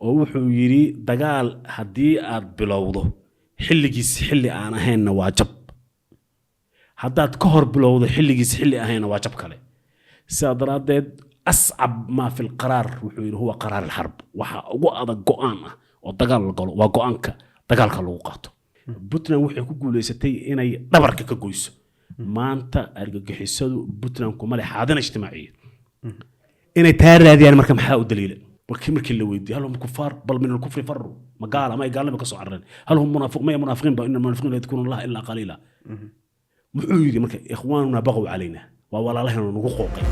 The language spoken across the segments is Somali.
Oo wuxuu yidhi, dagaal haddii aad bilowdo xilligiis xilli aan ahaynna waa jab, haddaad ka hor bilowdo xilligiis xilli ahaynna waa jab kale. Sidaa daraaddeed, أصعب ما في القرار, wuxuu yidhi, هو قرار الحرب. Waxa ugu adag go'aan ah oo dagaal la galo waa go'aanka dagaalka lagu qaato. Puntland waxay ku guuleysatay inay dhabarka ka goyso. Maanta argagixisadu Puntland kuma leh حاضنة اجتماعية inay taa raadiyaan. Marka maxaa u daliila? Markii la weydiiyey, هل هم كفار بل من الكفر فروا, ma gaala ma ay gaalnima ka soo carareen, هل هم منافق, maya munaafiqiin ba, إن المنافقين لا يذكرون الله إلا قليلا. Muxuu yidhi marka? إخواننا بغوا علينا, waa walaalaheena nagu qooqay.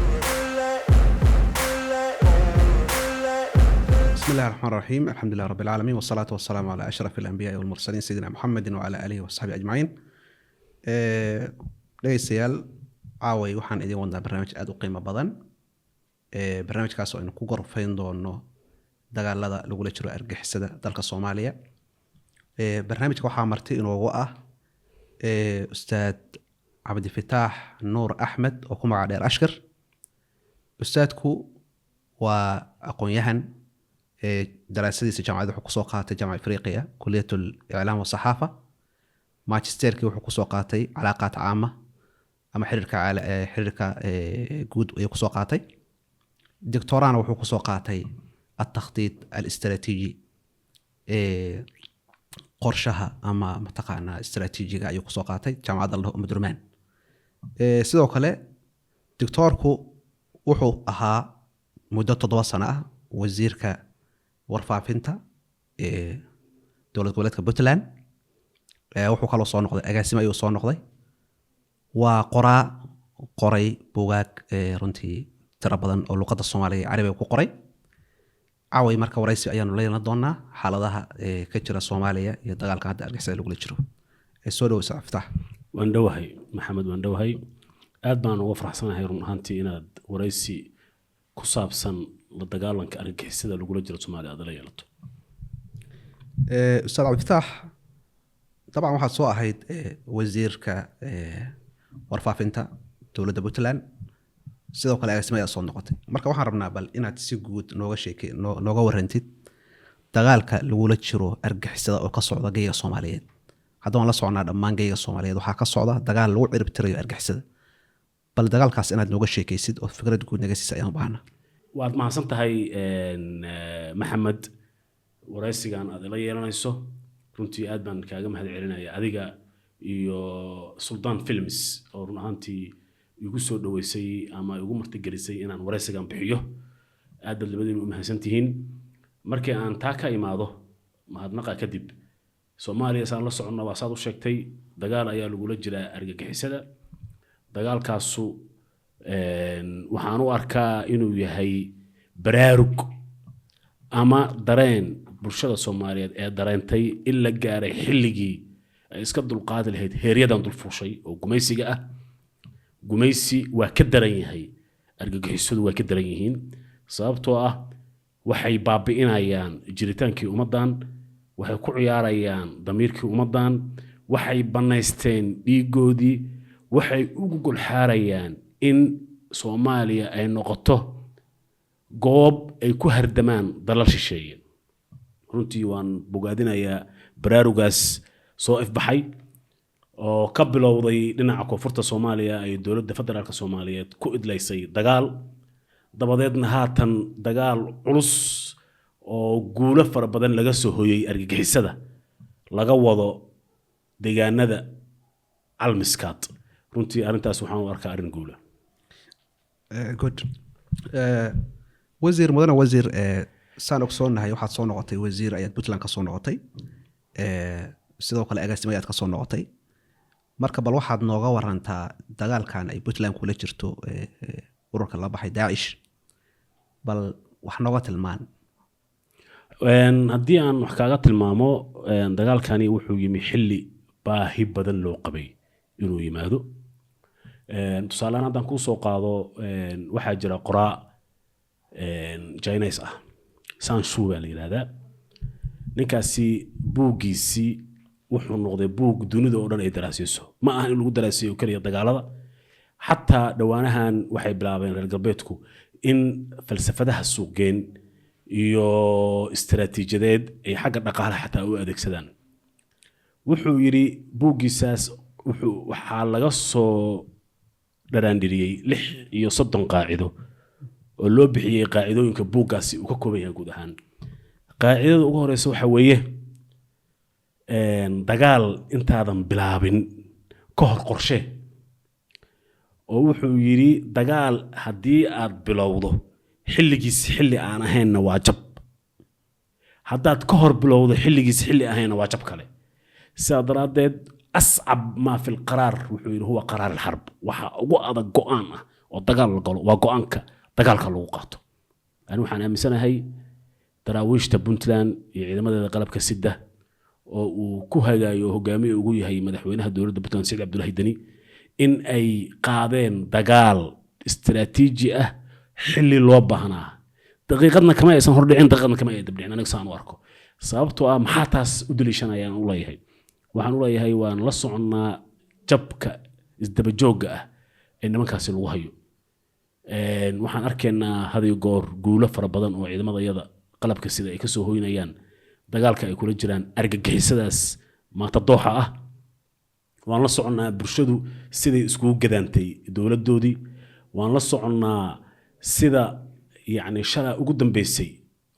بسم الله الرحمن الرحيم، الحمد لله رب العالمين، والصلاة والسلام على أشرف الأنبياء والمرسلين، سيدنا محمد وعلى آله وصحبه أجمعين. Dhegeystayaal, caaway waxaan idin wadnaa barnaamij aada u qiimo badan, barnaamijkaas oo aynu ku gorfayn doono dagaalada lagula jiro argixisada dalka Soomaaliya. Barnaamijka waxaa marti inoogu ah Ustaad Cabdifitaax Nuur Axmed oo ku magac dheer Ashkar. Ustaadku waa aqoon-yahan, daraasadiisa jaamacadda wuxuu kusoo qaatay Jaamaca Afriqiya, كلية الإعلام والصحافة. Magisterkii wuxuu kusoo qaatay علاقات عامة ama xiriirka guud ayuu kusoo qaatay. Doctorana wuxuu kusoo qaatay التخطيط الاستراتيجي, qorshaha ama mataqaanaa istaraatiijiga ayuu kusoo qaatay jaamacadda la Umdurman. Sidoo kale doctoorku wuxuu ahaa muddo 7 sano ah wasiirka warfaafinta ee dowlad goboleedka Puntland. Wuxuu kaloo soo noqday agaasimo ayuu soo noqday. Waa qoraa qoray buugaag runtii tiro badan oo luqadda Soomaaliga iyo Carabiga ku qoray. Caaway marka waraysi ayaanu la yeelan doonaa xaaladaha ka jira Soomaaliya iyo dagaalka hadda argixisada lagula jiro. Soo dhowo, Ustaad Fitax. Waan dhowahay, Maxamed, waan dhowahay. Aad baan uga faraxsanahay run ahaantii inaad waraysi ku saabsan la dagaalanka argagixisada lagula jiro Soomaaliya aad la yeelato. Ustaad Cabdifitaax, dabcan waxaad soo ahayd wasiirka warfaafinta dowladda Puntland, sidoo kale agaasimo ayaa soo noqotay. Marka waxaan rabnaa bal inaad si guud nooga sheeke nooga warantid dagaalka lagula jiro argixisada oo ka socda geyga Soomaaliyeed. Hadda waan la socnaa, dhammaan geyga Soomaaliyeed waxaa ka socda dagaal lagu cirib tirayo argixisada. Bal dagaalkaas inaad nooga sheekaysid oo fikrad guud naga siisa ayaan u baahnaa. Waad mahadsan tahay, Maxamed, waraysigan aad ila yeelanayso. Runtii aad baan kaaga mahad celinaya adiga iyo Suldaan Films oo run ahaantii igu soo dhaweysay ama igu martigelisay inaan waraysigan bixiyo. Aad baad labadiinu u mahadsan tihiin. Markii aan taa ka imaado, mahadnaqa kadib, Soomaaliya saan la soconna, waa saad u sheegtay, dagaal ayaa lagula jiraa argagixisada. Dagaalkaasu waxaan u arkaa inuu yahay baraarug ama dareen bulshada Soomaaliyeed ee dareentay in la gaaray xilligii ay iska dulqaadi lahayd heeryadan dulfuushay oo gumaysiga ah. Gumaysi waa ka daran yahay argagixisadu, waa ka daran yihiin, sababtoo ah waxay baabi'inayaan jiritaankii ummaddan, waxay ku ciyaarayaan damiirkii ummaddan, waxay bannaysteen dhiiggoodii, waxay ugu golxaarayaan in Soomaaliya ay noqoto goob ay ku hardamaan dalal shisheeye. Runtii waan bogaadinayaa baraarugaas soo ifbaxay oo ka bilowday dhinaca koonfurta Soomaaliya ay dowladda federaalka Soomaaliyeed ku idlaysay dagaal, dabadeedna haatan dagaal culus oo guulo fara badan laga soo hoyay argagixisada laga wado deegaanada Calmiskaad. Runtii arrintaas waxaan u arkaa arrin guula. Good. Wasiir, mudane wasiir, saan ogsoonahay waxaad soo noqotay wasiir ayaad Puntland ka soo noqotay, sidoo kale agaasimo ayaad ka soo noqotay. Marka bal waxaad nooga warantaa dagaalkan ay Puntland kula jirto ururka la baxay Daacish. Bal wax nooga tilmaan. Haddii aan wax kaaga tilmaamo, dagaalkani wuxuu yimi xilli baahi badan loo qabay inuu yimaado. Tusaale ahaan haddaan kuu soo qaado, waxaa jira qoraa Chinese ah, Sun Tzu baa la yidhahdaa. Ninkaasi buuggiisii wuxuu noqday buug dunida oo dhan ay daraasiyeyso. Ma aha in lagu daraasiyo keliya dagaalada, xataa dhowaanahan waxay bilaabeen reer galbeedku in falsafadaha suuqgeen. Iyo istaraatiijiyadeed ay xagga dhaqaalaha xataa u adeegsadaan. Wuxuu yidhi buuggiisaas waxaa laga soo dharaandhiriyey 36 qaacido oo loo bixiyey qaacidooyinka buuggaasi uu ka kooban yahay. Guud ahaan qaacidada ugu horeysa waxa weeye dagaal intaadan bilaabin ka hor qorshe, oo wuxuu yidhi dagaal haddii aad bilowdo xilligiis xilli aan ahaynna waa jab, haddaad ka hor bilowdo xilligiis xilli ahaynna waa jab kale. Sidaa daraaddeed أصعب ما في القرار, wuxuu yidhi, هو قرار الحرب. Waxa ugu adag go'aan ah oo dagaal la galo waa go'aanka dagaalka lagu qaato. Ani waxaan aaminsanahay Daraawiishta Puntland iyo ciidamadeeda qalabka sida oo uu ku hagaayo, hogaamiye ugu yahay madaxweynaha dowladda Puntland, Saciid Cabdulaahi Deni, in ay qaadeen dagaal istaraatiiji ah xilli loo baahnaa. Daqiiqadna kama aysan hordhicin, daqiiqadna kama ay dabdhicin, aniga saan u arko. Sababtoo ah maxaa taas u daliishanayaan u leeyahay? Waxaan u leeyahay waan la soconnaa jabka isdabajoogga ah ee nimankaasi lagu hayo. Waxaan arkaynaa had iyo goor guulo fara badan oo ciidamada iyada qalabka sida ay kasoo hoynayaan dagaalka ay kula jiraan argagixisadaas maanta dooxa ah. Waan la soconnaa bulshadu siday iskugu gadaantay dowladdoodii. Waan la soconnaa sida yacni shalaa ugu dambeysay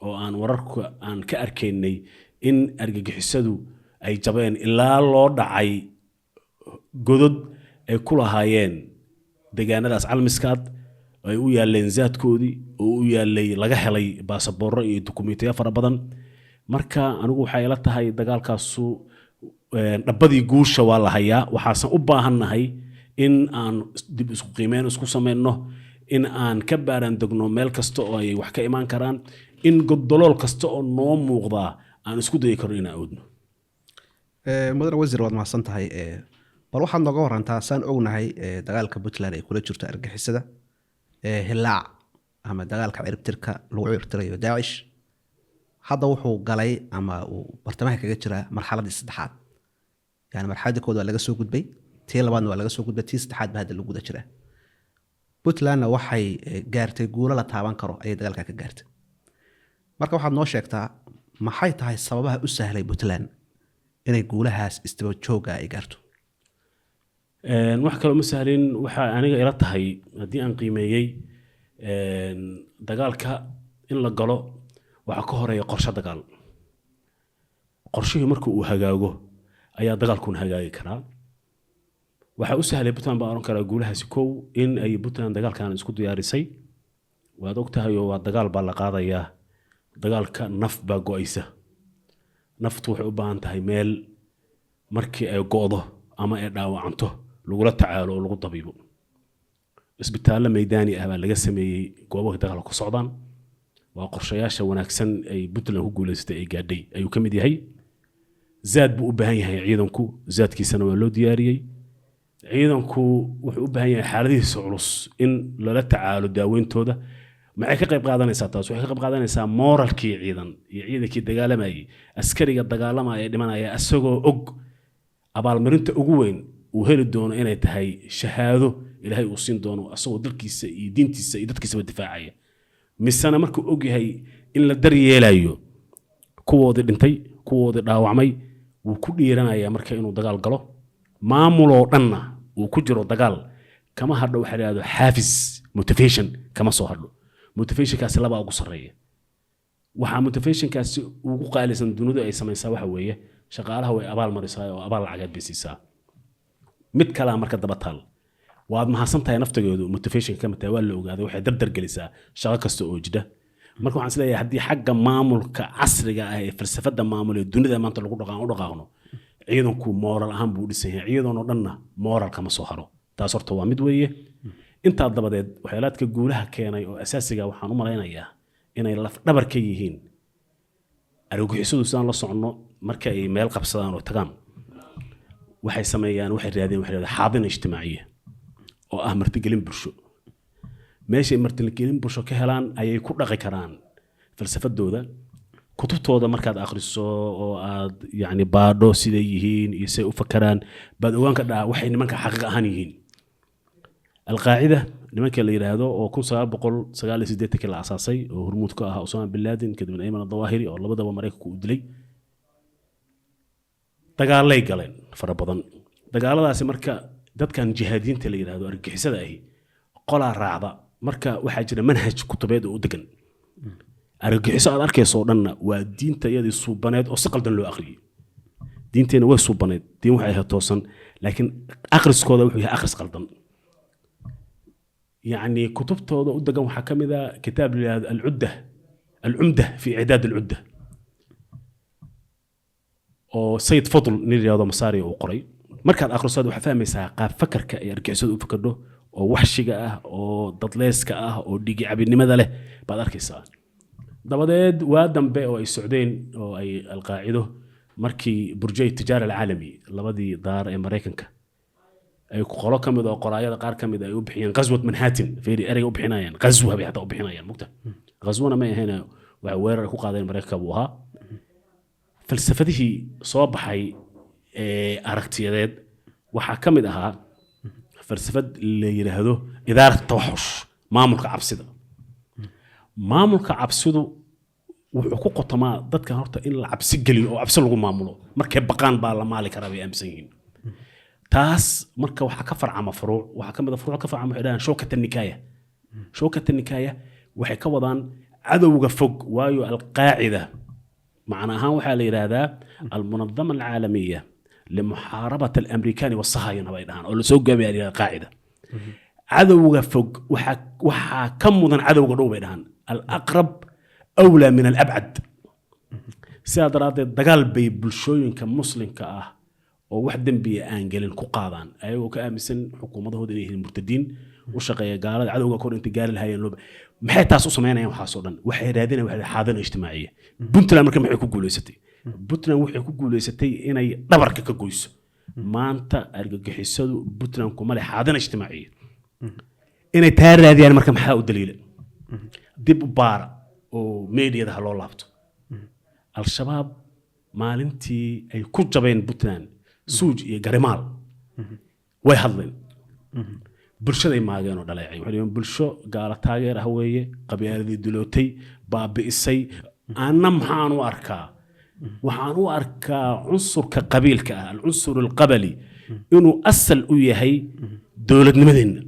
oo aan wararka aan ka arkaynay in argagixisadu ay jabeen ilaa loo dhacay godod ay ku lahaayeen deegaanadaas Calmiskaad, ay u yaaleen zaadkoodii oo u yaalay, laga helay baasaboorro iyo dukumiintiyo fara badan. Marka anigu waxay ila tahay dagaalkaasu dhabbadii guusha waa la hayaa. Waxaasan u baahannahay in aan dib isku qiimeyn isku samayno, in aan ka baaraan degno meel kasta oo ay wax ka imaan karaan, in goddolool kasta oo noo muuqdaa aan isku dayi karno inaan oodno. Mudane wasiir, waad mahadsan tahay. Bal waxaad nooga warantaa, saan ognahay, dagaalka Puntland ay kula jirto argixisada Hilaac ama dagaalka ciribtirka lagu ciribtirayo Daacish hadda wuxuu galay ama uu bartamaha kaga jiraa marxaladii saddexaad. Yani marxaladii kood waa laga soo gudbay, tii labaadna waa laga soo gudbay, tii saddexaad ba hadda lagu guda jiraa. Puntlandna waxay gaartay guulo la taaban karo ayay dagaalka ka gaartay. Marka waxaad noo sheegtaa maxay tahay sababaha u sahlay Puntland inay guulahaas isdaba joogga ay gaarto? Wax kale uma sahlin, waxa aniga ila tahay haddii aan qiimeeyey dagaalka in la galo waxaa ka horeeya qorshe dagaal. Qorshihii marka uu hagaago ayaa dagaalkuna hagaagi karaa. Waxaa u sahlay Puntland baan oran karaa guulahaasi, kow, in ay Puntland dagaalkan isku diyaarisay. Waad og tahay oo waa dagaal baa la qaadayaa. Dagaalka naf baa go'aysa. Naftu waxay u baahan tahay meel markii ay go'do ama ay dhaawacanto lagula tacaalo oo lagu dabiibo. Isbitaallo maydaani ah baa laga sameeyey goobaha dagaalka ku socdaan. Waa qorshayaasha wanaagsan ay Puntland ku guuleysatay ay gaadhay ayuu ka mid yahay. Zaad buu u baahan yahay ciidanku, zaadkiisana waa loo diyaariyey. Ciidanku wuxuu u baahan yahay xaaladihiisa culus in lala tacaalo, daaweyntooda. Maxay ka qayb qaadanaysaa taas? Waxay ka qayb qaadanaysaa moralkii ciidan iyo ciidankii dagaalamayay. Askariga dagaalamaya ee dhimanaya isagoo og abaalmarinta ugu weyn uu heli doono inay tahay shahaado Ilaahay uu siin doono asagoo dalkiisa iyo diintiisa iyo dadkiisaba difaacaya, misena markuu og yahay in la daryeelayo kuwoodii dhintay, kuwoodii dhaawacmay, wuu ku dhiiranayaa marka inuu dagaal galo. Maamuloo dhanna uu ku jiro dagaal kama hadho waxa la yidhahdo xaafis, motivation kama soo hadho. Motivationkaasi labaa ugu sarreeya. Waxaa motivationkaasi ugu qaalisan dunidu ay samaysaa waxa weeye shaqaalaha way abaal marisaa oo abaal lacageed bay siisaa. Mid kalaa marka daba taal, waad mahadsan tahay, naftigeedu motivation ka mid tahay, waa la ogaaday, waxay dardar gelisaa shaqo kasta oo jidha. Marka waxaan isleeyahay haddii xagga maamulka casriga ah ee falsafada maamul ee dunida maanta lagu dhaqaan u dhaqaaqno, ciidanku moral ahaan buu u dhisan yahay, ciidan oo dhanna moral kama soo haro. Taas horta waa mid weeye. Intaa dabadeed waxyaalaadka guulaha keenay oo asaasiga waxaan u malaynayaa inay lafdhabar ka yihiin argagixisadu. Sidaan la soconno, marka ay meel qabsadaan oo tagaan, waxay sameeyaan, waxay raadeen waxay raadeen حاضنة اجتماعية oo ah martigelin bulsho. Meeshay martigelin bulsho ka helaan ayay ku dhaqi karaan falsafadooda. Kutubtooda markaad akhriso oo aad yacni baadho siday yihiin iyo siday u fakaraan baad ogaan ka dhaa waxay nimanka xaqiiq ahaan yihiin. Alqaacida nimanka la yidhaahdo oo 1989-kii la asaasay, oo hormuud ka ahaa Osama bin Laden, kadibna Ayman Adawahiri, oo labadaba Maraykanku uu dilay, dagaalay galeen fara badan. Dagaaladaasi marka dadkan jihaadiyiinta la yidhaahdo, argagixisada ahi, qolaa raacda. Marka waxaa jira manhaj kutubeed oo u degan. Argagixiso aad arkayso oo dhanna waa diinta iyadii suubaneed oo si qaldan loo aqriyey. Diinteena way suubaneed, diin waxay ahayd toosan, laakiin akhriskooda wuxuu yahay akhris qaldan. Yacni kutubtooda u degan waxaa ka mid a kitaab la yidhahdo Alcudda, Alcumda fi Icdaad Alcudda, oo Sayid Fadl nin yidhahdo Masaari uu qoray. Markaad akhriso waxaad fahmaysaa qaab fakarka ay argixisadu u fakardho, oo waxshiga ah, oo dadleeska ah, oo dhigi cabinimada leh baad arkaysaa. Dabadeed waa dambe oo ay socdeen oo ay Alqaacido markii Burjay Tijaara Alcaalami, labadii daar ee Maraykanka, ay qolo ka mid oo qoraayada qaar ka mid ay u bixiyeen Qaswat Manhattan. Fiiri ereyga u bixinayaan, qaswa bay xataa u bixinayaan mugta. Qaswana ma ahayn, waxa weerar ay ku qaadeen Maraykanka buu ahaa. Falsafadihii soo baxay ee aragtiyadeed waxaa ka mid ahaa falsafad la yidhaahdo idaarat tawaxush, maamulka cabsida. Maamulka cabsidu wuxuu ku qotomaa dadkan horta in la cabsi geliyo oo cabsi lagu maamulo. Markay baqaan baa la maali karaa bay aaminsan yihiin. Taas marka waxaa ka farcama furuuc. Waxaa ka mid a furuuc ka farcama waxay dhahaan shawkata nikaaya. Shawkata nikaaya waxay ka wadaan cadowga fog, waayo Alqaacida macna ahaan waxaa la yidhaahdaa almunadama alcaalamiya limuxaarabata alamrikaani wasahayina bay dhahaan, oo lasoo gaabiya la yidhahdaa qaacida. Cadowga fog waxaa ka mudan cadowga dhow bay dhahaan, alaqrab awlaa min alabcad. Sidaa daraaddeed dagaal bay bulshooyinka Muslimka ah oo wax dembiya aan gelin ku qaadaan, ayagoo ka aaminsan xukuumadahooda inay yihiin murtadiin u shaqeeya gaalada. Cadowga kor intay gaari lahaayeen loo maxay taas u samaynayaan? Waxaasoo dhan waxay raadinayaan waxay xaadana ijtimaaciya. Puntland marka maxay ku guuleysatay? Puntland waxay ku guuleysatay inay dhabarka ka goyso. Maanta argagixisadu Puntland kuma leh xaadana ijtimaaciya. Inay taa raadiyaan marka maxaa u daliila? Dib u baara oo meediyada ha loo laabto. Al-Shabaab maalintii ay ku jabeen Puntland, Suuj iyo Garimaal, way hadleen, bulshaday maageen oo dhaleecay. Waxay dhaheen bulsho gaala taageer ah weeye, qabyaaladii dulootay, baabi'isay. Anna maxaan u arkaa? Waxaan u arkaa cunsurka qabiilka ah, alcunsur alqabali, inuu asal u yahay dowladnimadeenna.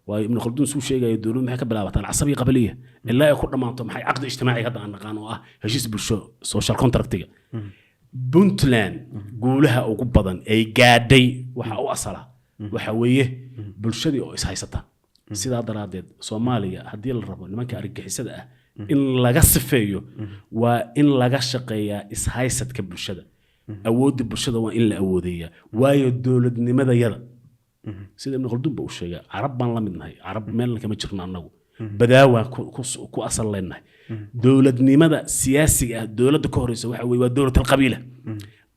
Waayo Ibnu Khalduun suu sheegaya, dowlad maxay ka bilaabataa? Alcasabiya qabaliya, ilaa ay ku dhammaato maxay? Caqdi ijtimaaci hadda aan naqaan oo ah heshiis bulsho, social contractiga. Puntland guulaha ugu badan ay gaadhay waxa u asala waxa weeye bulshadii oo ishaysata. Sidaa daraaddeed Soomaaliya haddii la rabo nimanka argagixisada ah in laga sifeeyo, waa in laga shaqeeyaa ishaysadka bulshada. Awoodda bulshada waa in la awoodeeyaa, waayo dowladnimadayada, sida Ibnu Khaldun ba uu sheegay, Carab baan la mid nahay. Carab meelna kama jirno annagu, badaawaan ku asal leenahay. Dowladnimada siyaasiga ah, dowladda ka horeysa waxa weye waa dowlad alqabiila.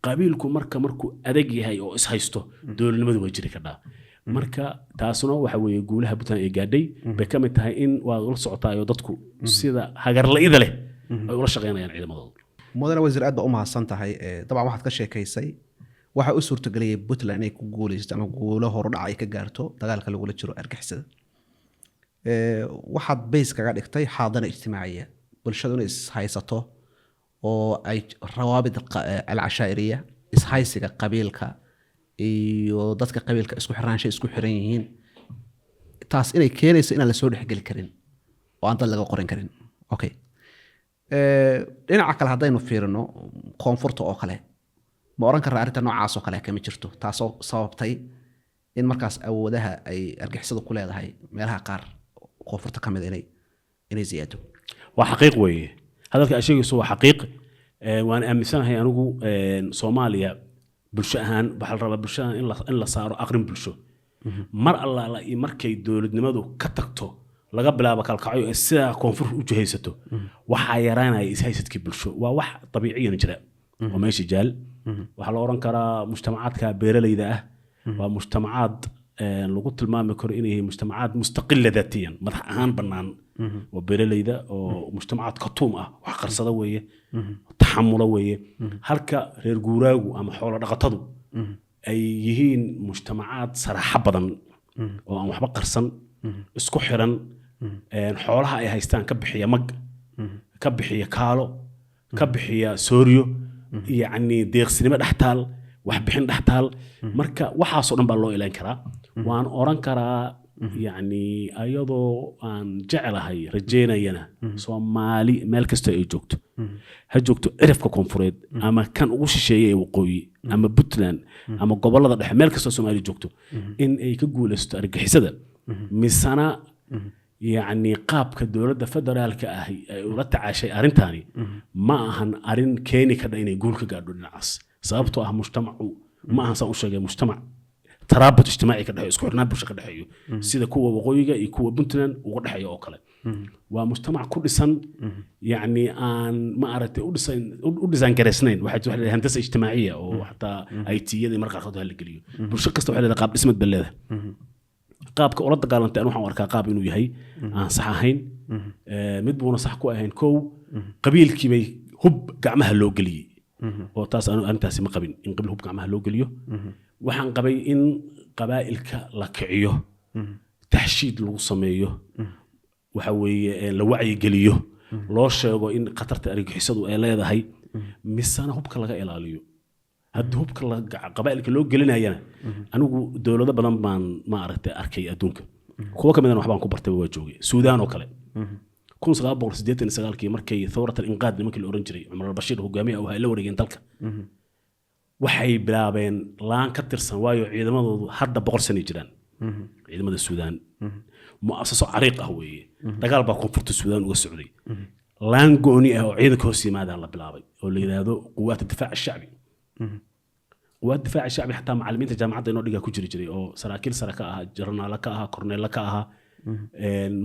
Qabiilku marka markuu adag yahay oo ishaysto, dowladnimadu way jiri kadhaa. Marka taasuna waxa weeye guulaha Puntland ay gaadhay bay ka mid tahay in waad ula socotaayo dadku sida hagarla'ida leh ay ula shaqaynayaan ciidamadooda. Mudane wasiir, aad baa u mahadsan tahay. Dabcan waxaad ka sheekaysay waxaa u suurtageliyay Puntland inay ku guuleysato ama guulo horudhac ay ka gaarto dagaalka lagula jiro argixisada. Waxaad base kaga dhigtay xaadana ijtimaaciya, bulshadu inay ishaysato oo ay rawaabid alcashaa'iriya, ishaysiga qabiilka iyo dadka qabiilka isku xiraansha isku xiran yihiin, taas inay keenayso inaan lasoo dhexgeli karin oo aan dad laga qoran karin. Okay. Dhinaca kale haddaynu fiirino, koonfurta oo kale, ma oran karraa arrinta noocaas oo kale kama jirto, taasoo sababtay in markaas awoodaha ay argixisadu ku leedahay meelaha qaar koonfurta ka mid inay ziyaado? Waa xaqiiq weeye, hadalka aad sheegayso waa xaqiiq. Waan aaminsanahay anigu. Soomaaliya bulsho ahaan waxaa la rabaa bulshada in la saaro aqrin bulsho. Mar allaala iyo markay dowladnimadu ka tagto, laga bilaabo Kalkacyo ee sidaa koonfur u jihaysato, waxaa yaraanaya ishaysadkii bulsho. Waa wax dabiiciyan jira oo meesha jaal. Waxaa la oran karaa mujtamacaadka beeralayda ah waa mujtamacaad lagu tilmaami karo inay yihiin mujtamacaad mustaqila daatiyan, madax ahaan bannaan, oo beeralayda oo mujtamacaad katuum ah, wax qarsada weeye, taxamulo weeye, halka reer guuraagu ama xoolo dhaqatadu ay yihiin mujtamacaad saraxo badan. oo aan waxba qarsan, isku xiran, xoolaha ay haystaan ka bixiya mag, ka bixiya kaalo, ka bixiya sooryo, yacni deeqsinimo dhex taal, waxbixin dhex taal. Marka waxaasoo dhan baa loo ilayn karaa. Waan oran karaa, yacni ayadoo aan jeclahay, rajeynayana Soomaali meel kasta ay joogto, ha joogto cirifka koonfureed ama kan ugu shisheeya ee waqooyi ama Puntland ama gobolada dhexe, meel kastoo Soomaali joogto in ay ka guulaysato argagixisada. Misana yacni qaabka dowladda federaalka ahi ay ula tacaashay arrintaani ma ahan arrin keeni karta inay guul ka gaadho dhinacaas, sababtoo ah mujtamacu ma ahan, saan u sheegay, mujtamac taraabut ijtimaaci ka dhexeeyo, isku xirnaan bulsho ka dhexeeyo, sida kuwa waqooyiga iyo kuwa Puntland uga dhexeeya oo kale. Waa mujtamac ku dhisan, yacni aan ma aragtay u dhisan garaysnayn. Waxaa jira waxa la yidhaha handasa ijtimaaciya oo xataa IT-yada marka qaarkood la geliyo. Bulsho kasta waxay leedahay qaab dhismeed bay leedahay. Qaabka ula dagaalantay anu waxaan u arkaa qaab inuu yahay aan sax ahayn. Mid buuna sax ku ahayn. Kow, qabiilkii bay hub gacmaha loo geliyey, oo taas anu arrintaasi ma qabin in qabiil hub gacmaha loo geliyo. Waxaan qabay in qabaa'ilka la kiciyo, taxshiid lagu sameeyo, waxa weeye la wacyigeliyo, loo sheego in khatarta argagixisadu ay leedahay, misana hubka laga ilaaliyo. Haddii hubka qabaa'ilka loo gelinayana, anigu dowlado badan baan ma aragtay arkay adduunka, kuwo ka midana waxbaan ku bartay, waa joogay Suudaan oo kale 1989-kii markay thawrat al-inqaad, nimankii la oran jiray, Cumar al-Bashiir hogaamiye u ahaa, ay la wareegeen dalka. Waxay bilaabeen laan ka tirsan, waayo ciidamadoodu hadda 100 sanay jiraan. Ciidamada Suudaan mu'asaso cariiq ah weeye. Dagaal baa koonfurta Suudaan uga socday. Laan gooni ah oo ciidanka hoos yimaadaan la bilaabay oo la yidhaahdo quwaat difaac shacbi. Quwaat difaac shacbi xataa macallimiinta jaamacadda inoo dhigaa ku jiri jiray oo saraakiil sare ka ahaa, jarnaalo ka ahaa, korneello ka ahaa.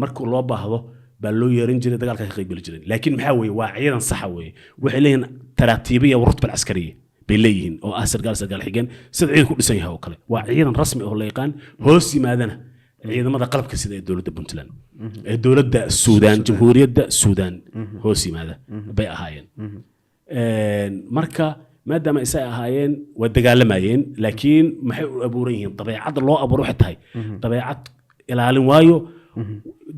Marka loo baahdo baa loo yeeran jiray, dagaalka ka qaybgeli jireen. Laakiin maxaa weeye? Waa ciidan saxa weeye. Waxay leeyihiin taraatiibiya wa rutba alcaskariya bay leeyihiin oo ah sargaal, sargaal xigeen, sida ciidanku u dhisan yahay oo kale. Waa ciidan rasmi oo la yaqaan, hoos yimaadana ciidamada qalabka sida ee dowladda Puntland, ee dowladda Suudaan, Jamhuuriyadda Suudaan hoos yimaada bay ahaayeen. Marka maadaama isay ahaayeen, waa dagaalamayeen, laakiin maxay u abuuran yihiin? Dabeecadda loo abuuro waxay tahay dabeecad ilaalin, waayo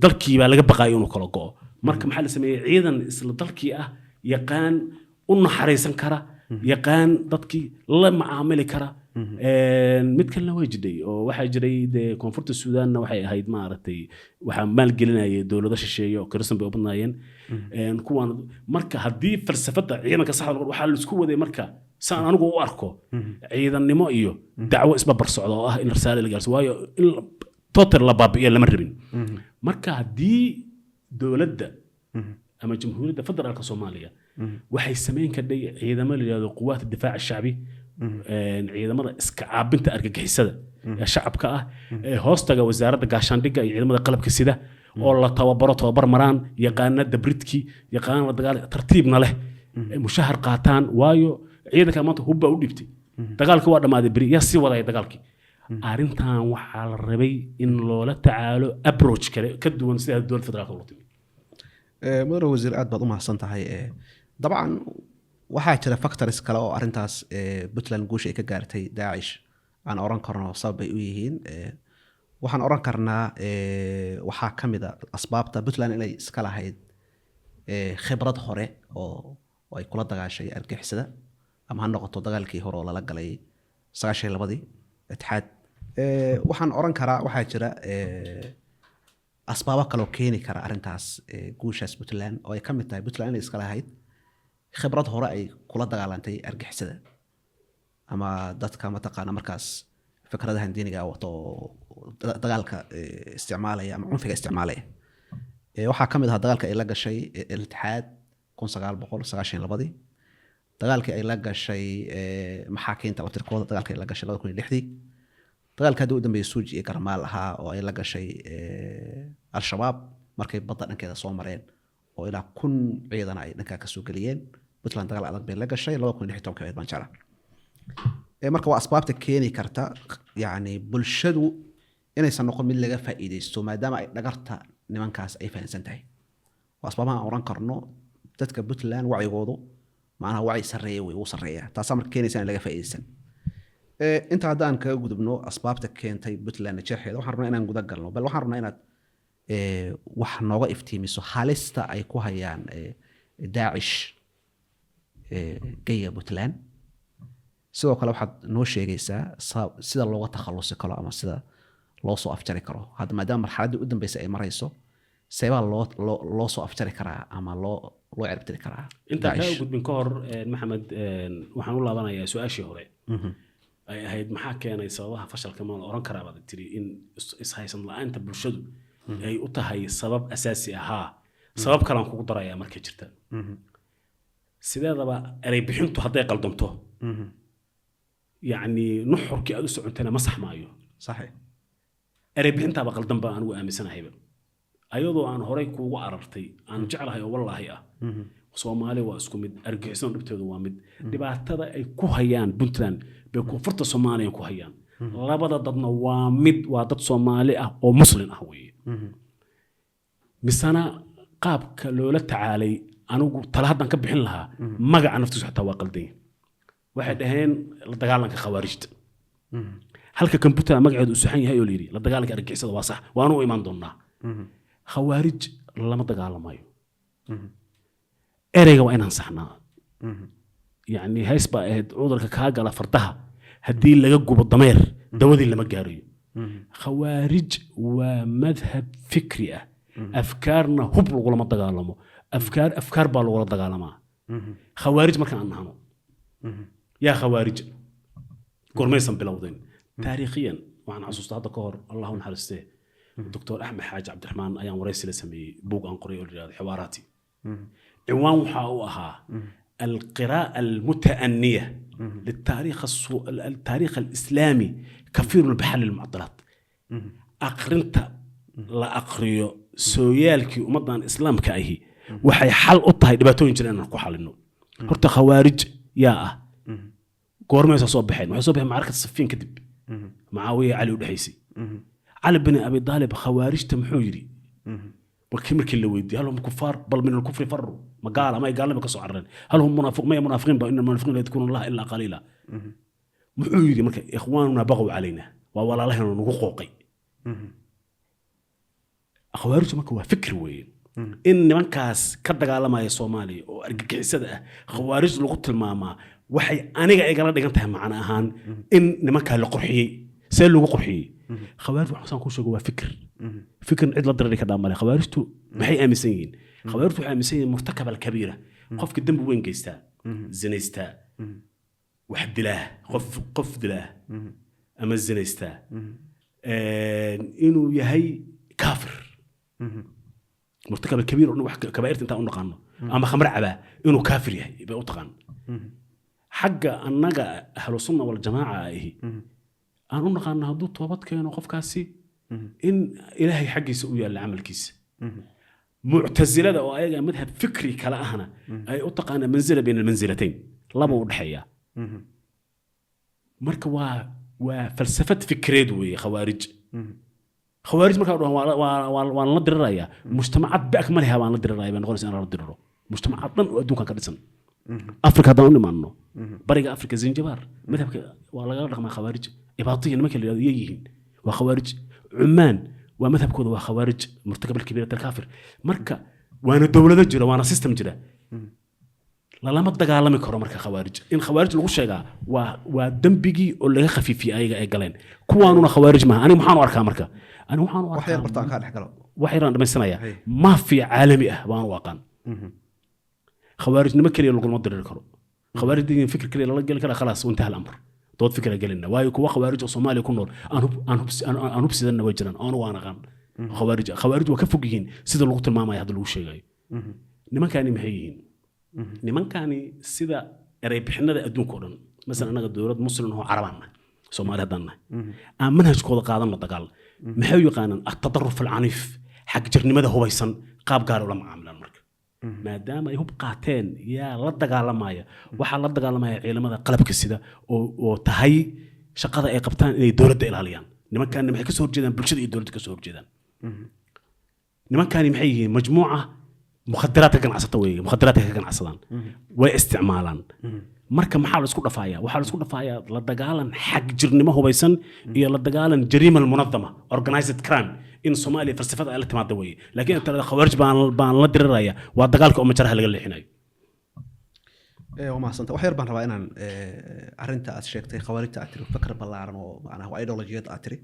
dalkii baa laga baqayo inuu kala go'o. Marka maxaa la sameeyey? Ciidan isla dalkii ah, yaqaan, u naxariisan kara, yaqaan dadkii, la macaamili kara. Mid kalena way jidhay oo waxaa jiray dee koonfurta Suudaanna waxay ahayd, maaragtay, waxaa maalgelinayay dowlado shisheeye oo Kiristan bay u badnaayeen. Kuwaan marka haddii falsafada ciidanka saxda waxaa laisku waday, marka saan anigu u arko, ciidannimo iyo dacwo isbabar socda oo ah in rasaale la gaarsiyo, waayo in total la baabi'iyo lama rabin. Marka haddii dowladda ama Jamhuuriyadda Federaalka Soomaaliya waxay samayn kadhay ciidamo la yidhahdo quwaat difaac shacbi, ciidamada iska caabinta argagixisada ee shacabka ah ee hoostaga wasaaradda gaashaandhigga iyo ciidamada qalabka sida, oo la tababaro, tababar maraan, yaqaana dabridkii, yaqaana la dagaal, tartiibna leh, mushahar qaataan, waayo ciidanka maanta hubbaa u dhibtay, dagaalkii waa dhammaaday, beri yaa sii wadaya dagaalkii. Arrintan waxaa la rabay in loola tacaalo approach kale ka duwan sida dowladda federaalka ula timi. Mudane wasiir, aad baad u mahadsan tahay. Dabcan waxaa jira factors kale oo arrintaas Puntland guusha ay ka gaartay Daacish aan oran karno sabab bay u yihiin. Waxaan oran karnaa waxaa ka mid a asbaabta Puntland inay iska lahayd khibrad hore oo ay kula dagaashay argixisada, ama ha noqoto dagaalkii hore oo lala galay 92-dii Itixaad. Waxaan oran karaa waxaa jira asbaabo kaloo keeni kara arrintaas guushaas Puntland, oo ay ka mid tahay Puntland inay iska lahayd khibrad hore ay kula dagaalantay argixisada ama dadka mataqaana markaas fikradahan diiniga wato oo dagaalka isticmaalaya ama cunfiga isticmaalaya. Waxaa ka mid ahaa dagaalka ay la gashay Al-Itixaad 1992-dii, dagaalkii ay la gashay maxaakiinta laftirkooda, dagaalkii ay la gashay 2006-dii, dagaalka hadda u dambeeyay Suuj iyo Garmaal ahaa oo ay la gashay Al-Shabaab markay badda dhankeeda soo mareen oo ilaa 1000 ciidan ay dhankaa kasoo geliyeen. Puntland dagaal adag bay la gashay 2016-kii baan jeclaa. Marka waa asbaabta keeni karta, yacni bulshadu inaysan noqon mid laga faa'iidaysto, maadaama ay dhagarta nimankaas ay fahansan tahay. Waa asbaabaha aan oran karno dadka Puntland wacyigoodu macnaha wacyi sarreeya wey, wuu sarreeya. Taasaa marka keenaysa in laga faa'iidaysan. Inta haddaan kaga gudubno asbaabta keentay Puntland jeexeeda, waxaan rabnaa inaan guda galno. Bal waxaan rabnaa inaad wax nooga iftiimiso halista ay ku hayaan Daacish geyga Puntland. Sidoo kale waxaad noo sheegaysaa sida looga takhalusi karo ama sida loo soo afjari karo. Hadda maadaama marxaladdii u dambeysay ay marayso, seebaa loo soo afjari karaa ama loo ciribtiri karaa Intaan kaa Daacish? gudbin ka hor, Maxamed, waxaan u laabanayaa su-aashii hore ay ahayd: maxaa keenay sababaha fashalka? Ma la oran karaa, baad tiri, in ishaysan la-aanta bulshadu ay u tahay sabab asaasi ahaa? Sabab kalaan kugu darayaa marka jirta. Sideedaba erey bixintu hadday qaldanto, yacni nuxurkii aad u socontayna ma saxmaayo. Erey bixintaaba qaldan baa anigu aaminsanahayba, ayadoo aan horay kuugu arartay aan jeclahay oo wallaahi ah, Soomaali waa isku mid, argixisada dhibteedu waa mid, dhibaatada ay ku hayaan Puntland bay koonfurta Soomaaliya ku hayaan, labada dadna waa mid, waa dad Soomaali ah oo Muslin ah weeye. Misena qaabka loola tacaalay, anigu tala haddaan ka bixin lahaa, magaca naftiisu xataa waa qaldan yahay. Waxay dhaheen la dagaalanka khawaarijta, halka kombuutar magaceedu uu saxan yahay oo la yidhi la dagaalanka argixisada waa sax, waanu u imaan doonaa. Khawaarij lama dagaalamayo, ereyga waa inaan saxnaa. Yacni hays baa ahayd: cudurka kaa gala fardaha haddii laga gubo dameer, dawadii lama gaarayo. Khawaarij waa madhab fikri ah, afkaarna hub lagulama dagaalamo, afkaar afkaar baa lagula dagaalamaa. Khawaarij marka aan nahno, yaa khawaarij goormaysan bilowdeen taariikhiyan? Waxaan xasuustaa hadda ka hor, Allah u naxariistee, Doctor Axmed Xaaji Cabdiraxmaan ayaan waraysi la sameeyey buug aan qoray oo la yidhahdo Xiwaaraati. Cinwaan waxa uu ahaa القراءة المتأنية للتاريخ التاريخ الإسلامي كفيل بحل المعضلات. Aqrinta la aqriyo sooyaalkii ummaddan islaamka ahi waxay xal u tahay dhibaatooyin jira inaan ku xalino. Horta khawaarij yaa ah? Goormaysa soo baxeen? Waxay soo baxeen macrakad Safiin kadib, Mucaawiya Cali u dhexaysay. Cali bin Abi Daalib khawaarijta muxuu yidhi markii la weydiiyey: هل هم كفار بل من الكفر فروا؟ Ma gaala ma ay gaalnima ka soo carareen? هل هم منافق ما munaafiqiin ba إن المنافقين لا يذكرون الله إلا قليلا. Muxuu yidhi marka? إخواننا بغوا علينا, waa walaalaheenoo nagu qooqay. Khawaarijtu marka waa fikri weeye. In nimankaas ka dagaalamaya Soomaaliya oo argagixisada ah khawaarij lagu tilmaamaa waxay aniga igala dhigan tahay macno ahaan in nimankaa la qurxiyey. See lagu qurxiyey? Khawaarij waxaan ku sheego waa fikir. Fikirn cid la dirari ka dhaamale. Khawaarijtu maxay aaminsan yihiin? Khawaarijtu waxay aaminsan yihiin مرتكب الكبيرة, qofka dembi weyn geystaa, zinaystaa, wax dilaa, qof dilaa ama zinaystaa, inuu yahay kaafir, مرتكب الكبير oo dhan, wax kabaa'irta intaan u naqaano, ama khamre cabaa inuu kaafir yahay bay u taqaan. Xagga annaga Ahlu Sunna Waljamaaca ahi aan u naqaano, hadduu toobad keeno qofkaasi in Ilaahay xaggiisa u yaalla camalkiisa. Muctasilada oo ayaga madhab fikri kale ahna ay u taqaanaa منزلة بين المنزلتين, laba u dhexeeya. Marka waa falsafad fikreed weeye khawaarij. Khawaarij markaa dhahan waan la dirirayaa, mujtamacad ba'k ma leha baan la diriraya bay noqonaysa. In la diriro mujtamacad dhan oo adduunkan ka dhisan. Afrika haddaan u nimaadno, bariga Afrika, Zanzibar, madhabka waa lagala dhaqmaa khawaarij. Ibaadiya nimanka la yidhahdo yay yihiin? Waa khawaarij. Cumaan waa madhabkooda, waa khawaarij, مرتكب الكبيرة الكافر. Marka waana dowlado jira, waana system jira, lalama dagaalami karo. Marka khawaarij in khawaarij lagu sheegaa waa dembigii oo laga khafiifiyey ayaga ay galeen. Kuwaanuna khawaarij maaha. Aniga maxaan u arkaa? Marka aniga waxaan u Wax yar arkaa bartaan kaa dhex galo. Wax yaraan dhamaysanaya. Hey. Maafiya caalami ah baan u aqaan. Khawaarijnimo keliya laguma diriri karo. Khawaarij fikir keliya lala geli kara, خلاص وانتهى الأمر, dood fikra gelina waayo. Kuwa khawaarij oo Soomaaliya ku nool aan hubsidanna way jiraan, aanu waan aqaan khawaarij. Khawaarij waa ka fog yihiin sida lagu tilmaamayo hadda lagu sheegayo. Nimankani maxay yihiin? Nimankani sida erey bixinada adduunka oo dhan, masalan annaga dowlad Muslim oo Carabaan nahay, Soomaali haddaan nahay, aan manhajkooda qaadanno dagaal, maxay u yaqaanaan? التطرف العنيف, xag jirnimada hubaysan, qaab gaar ula macaamilaan. Marka maadaama ay hub qaateen, yaa la dagaalamaya? Waxaa la dagaalamaya ciidamada qalabka sida oo tahay shaqada ay qabtaan inay dowladda ilaaliyaan. Nimankaani maxay kasoo horjeedaan? Bulshada iyo dowladda kasoo horjeedaan. Nimankani maxay yihiin? Majmuuca mukhadaraadka ganacsata weeye, mukhadaraadka ka ganacsadaan, way isticmaalaan. Marka maxaa la isku dhafayaa? Waxaa la isku dhafayaa la dagaalan xag jirnimo hubaysan iyo la dagaalan jariima almunadama, organized crime. In Soomaaliya falsafada ay la timaada weeye, laakiin inta la khawaarij baan la diriraya, waa dagaalka oo majaraha laga leexinayo. Waa mahadsanta. Wax yar baan rabaa inaan arrinta aad sheegtay, khawaarijta aad tiri, fakr ballaaran oo macnaha waa ideologiyad aad tiri.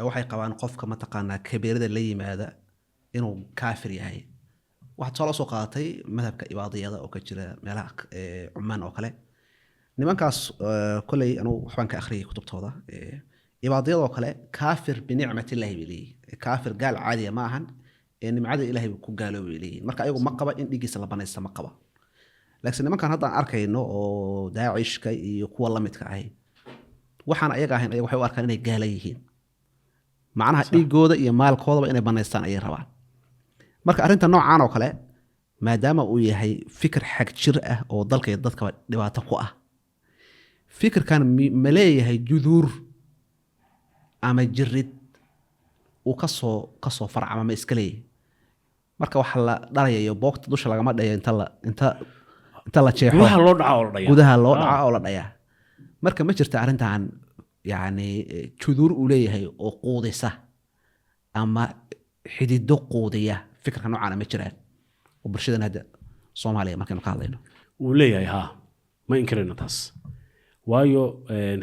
Waxay qabaan qofka mataqaanaa kabiirada la yimaada inuu kaafir yahay. Waxaad tusaale usoo qaadatay madhabka ibaadiyada oo ka jira meelaha Cumaan oo kale. Nimankaas koley anugu waxbaan ka akhriyay kutubtooda. Ibaadiyada oo kale kaafir binicmatillahi bay leeyihin. Kaafir gaal caadiya ma ahan ee nimcada Ilahay buu ku gaaloobay bay leeyihin. Marka ayagu ma qaba in dhiiggiisa la banaysta, ma qaba. Laakiin nimankan hadda aan arkayno oo Daacishka iyo kuwa la midka ahi, waxaan ayaga ahayn, ayaga waxay u arkaan inay gaala yihiin, macnaha dhiigooda iyo maalkoodaba inay banaystaan ayay rabaan. Marka arrinta noocaan oo kale, maadaama uu yahay fikir xag jir ah oo dalka iyo dadkaba dhibaato ku ah, fikirkan ma leeyahay juduur ama jirid uu kasoo farcama, ma iska leeyahay? Marka waxa la dhalayayo boogta dusha lagama dhayo, inta la jeexo. Gudaha loo dhaca oo la dhayaa. Gudaha loo dhaca oo la dhayaa. Marka ma jirta arrintan, yani juduur uu leeyahay oo quudisa ama xidido quudiya fikirka noocaana ma jiraan oo bulshadan hadda Soomaaliya markaynu ka hadlayno? Wuu leeyahay, haa, ma inkarayno taas. Waayo